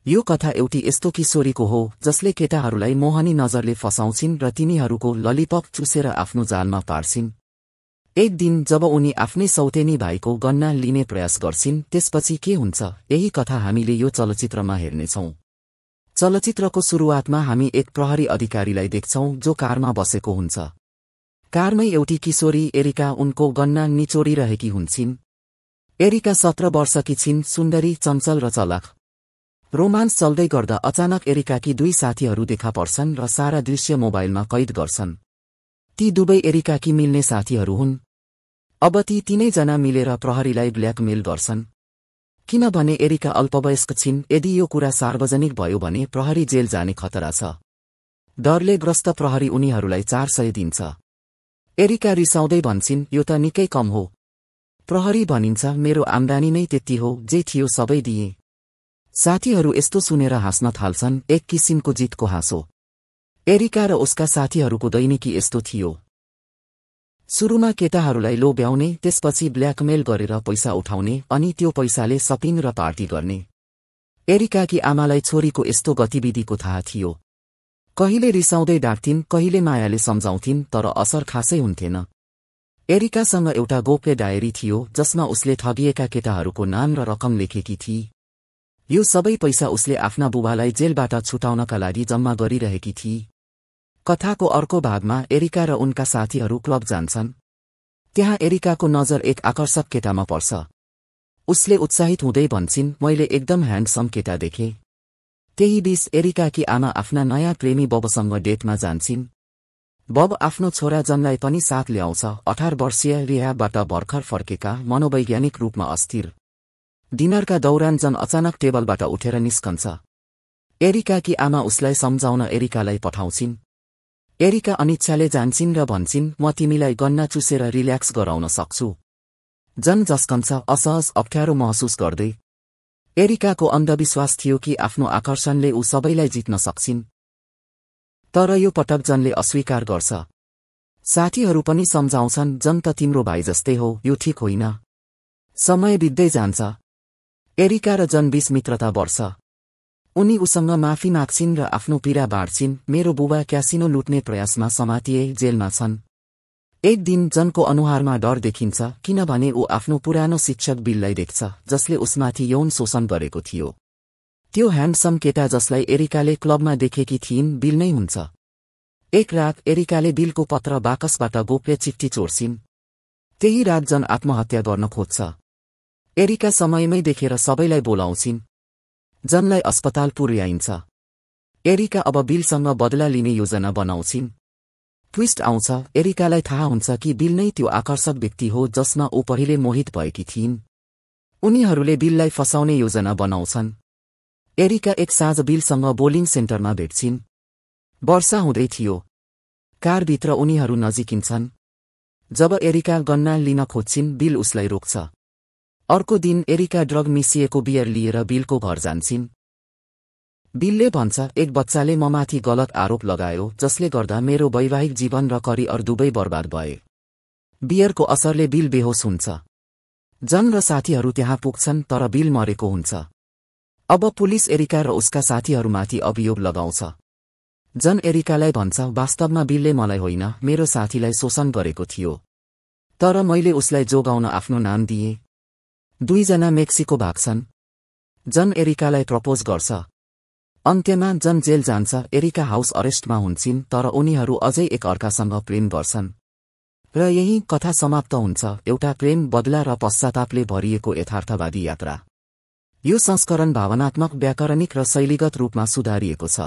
यो कथा एउटी यस्तो किशोरीको हो जसले केटाहरूलाई मोहनी नजरले फसाउँछिन् र तिनीहरूको ललिपप चुसेर आफ्नो जालमा पार्छिन्। एक दिन जब उनी आफ्नै सौतेनी भाइको गन्ना लिने प्रयास गर्छिन् त्यसपछि के हुन्छ यही कथा हामीले यो चलचित्रमा हेर्नेछौं। चलचित्रको सुरुवातमा हामी एक प्रहरी अधिकारीलाई देख्छौं जो कारमा बसेको हुन्छ। कारमै एउटी किशोरी एरिका उनको गन्ना निचोडिरहेकी हुन्छिन्। एरिका 17 वर्षकी छिन्, सुन्दरी, चञ्चल र चलाख। रोमान्स चल्दै गर्दा अचानक एरिकाकी दुई साथीहरू देखा पर्छन् र सारा दृश्य मोबाइलमा कैद गर्छन्। ती दुवै एरिकाकी मिल्ने साथीहरू हुन्। अब ती तीनैजना मिलेर प्रहरीलाई ब्ल्याकमेल गर्छन्। किनभने एरिका अल्पवयस्क छिन्, यदि यो कुरा सार्वजनिक भयो भने प्रहरी जेल जाने खतरा छ। डरले ग्रस्त प्रहरी उनीहरूलाई 400 दिन्छ। एरिका रिसाउँदै भन्छिन्, यो त निकै कम हो। प्रहरी भनिन्छ, मेरो आम्दानी नै त्यति हो, जे थियो सबै दिए। साथीहरू यस्तो सुनेर हाँस्न थाल्छन्, एक किसिमको जितको हाँसो। एरिका र उसका साथीहरूको दैनिकी यस्तो थियो। सुरुमा केटाहरूलाई लोभ्याउने, त्यसपछि ब्ल्याकमेल गरेर पैसा उठाउने अनि त्यो पैसाले सपिङ र पार्टी गर्ने। एरिकाकी आमालाई छोरीको यस्तो गतिविधिको थाहा थियो। कहिले रिसाउँदै डाक्थिन्, कहिले मायाले सम्झाउँथिन्, तर असर खासै हुन्थेन। एरिकासँग एउटा गोप्य डायरी थियो जसमा उसले ठगिएका केटाहरूको नाम र रकम लेखेकी थिए। यो सबै पैसा उसले आफ्ना बुबालाई जेलबाट छुटाउनका लागि जम्मा गरिरहेकी थिए। कथाको अर्को भागमा एरिका र उनका साथीहरू क्लब जान्छन्। त्यहाँ एरिकाको नजर एक आकर्षक केटामा पर्छ। उसले उत्साहित हुँदै भन्छिन्, मैले एकदम ह्यान्डसम केटा देखेँ। त्यही बीच एरिकाकी आमा आफ्ना नयाँ प्रेमी बबसँग डेटमा जान्छिन्। बब आफ्नो छोरा जनलाई पनि साथ ल्याउँछ, 18 वर्षीय रिहाबाट भर्खर फर्केका, मनोवैज्ञानिक रूपमा अस्थिर। डिनरका दौरान जन अचानक टेबलबाट उठेर निस्कन्छ। एरिकाकी आमा उसलाई सम्झाउन एरिकालाई पठाउँछिन्। एरिका अनिच्छाले जान्छिन् र भन्छिन्, म तिमीलाई गन्ना चुसेर रिल्याक्स गराउन सक्छु। जन झस्कन्छ, असहज अप्ठ्यारो महसुस गर्दै। एरिकाको अन्धविश्वास थियो कि आफ्नो आकर्षणले ऊ सबैलाई जित्न सक्छिन्। तर यो पटक जनले अस्वीकार गर्छ। साथीहरू पनि सम्झाउँछन्, जन त तिम्रो भाइ जस्तै हो, यो ठिक होइन। समय बित्दै जान्छ। एरिका र जन बीच मित्रता बढ्छ। उनी उसँग माफी माग्छिन् र आफ्नो पीडा बाँड्छिन्। मेरो बुबा क्यासिनो लुट्ने प्रयासमा समातिए, जेलमा छन्। एक दिन जनको अनुहारमा डर देखिन्छ किनभने ऊ आफ्नो पुरानो शिक्षक बिललाई देख्छ जसले उसमाथि यौन शोषण गरेको थियो। त्यो ह्यान्डसम केटा जसलाई एरिकाले क्लबमा देखेकी थिइन् बिल नै हुन्छ। एक रात एरिकाले बिलको पत्र बाकसबाट गोप्य चिठी चोर्छिन्। त्यही रात जन आत्महत्या गर्न खोज्छ। एरिका समयमै देखेर सबैलाई बोलाउँछिन्। जनलाई अस्पताल पुर्याइन्छ। एरिका अब बिलसँग बदला लिने योजना बनाउँछिन्। ट्विस्ट आउँछ, एरिकालाई थाहा हुन्छ कि बिल नै त्यो आकर्षक व्यक्ति हो जसमा ऊ पहिले मोहित भएकी थिइन्। उनीहरूले बिललाई फसाउने योजना बनाउँछन्। एरिका एक साँझ बिलसँग बोलिङ सेन्टरमा भेट्छिन्। वर्षा हुँदै थियो। कारभित्र उनीहरू नजिकिन्छन्। जब एरिका गन्ना लिन खोज्छिन् बिल उसलाई रोक्छ। अर्को दिन एरिका ड्रग मिसिएको बियर लिएर बिलको घर जान्छिन्। बिलले भन्छ, एक बच्चाले ममाथि गलत आरोप लगायो जसले गर्दा मेरो वैवाहिक जीवन र करियर दुवै बर्बाद भए। बियरको असरले बिल बेहोस हुन्छ। जन र साथीहरू त्यहाँ पुग्छन् तर बिल मरेको हुन्छ। अब पुलिस एरिका र उसका साथीहरूमाथि अभियोग लगाउँछ। जन एरिकालाई भन्छ, वास्तवमा बिलले मलाई होइन, मेरो साथीलाई शोषण गरेको थियो। तर मैले उसलाई जोगाउन आफ्नो नाम दिएँ। दुईजना मेक्सिको भाग्छन्। जन एरिकालाई प्रपोज गर्छ। अन्त्यमा जन जेल जान्छ, एरिका हाउस अरेस्टमा हुन्छन्, तर उनीहरू अझै एक अर्कासँग प्रेम गर्छन्। र यही कथा समाप्त हुन्छ, एउटा प्रेम, बदला र पश्चातापले भरिएको यथार्थवादी यात्रा। यो संस्करण भावनात्मक, व्याकरणिक र शैलीगत रूपमा सुधारिएको छ।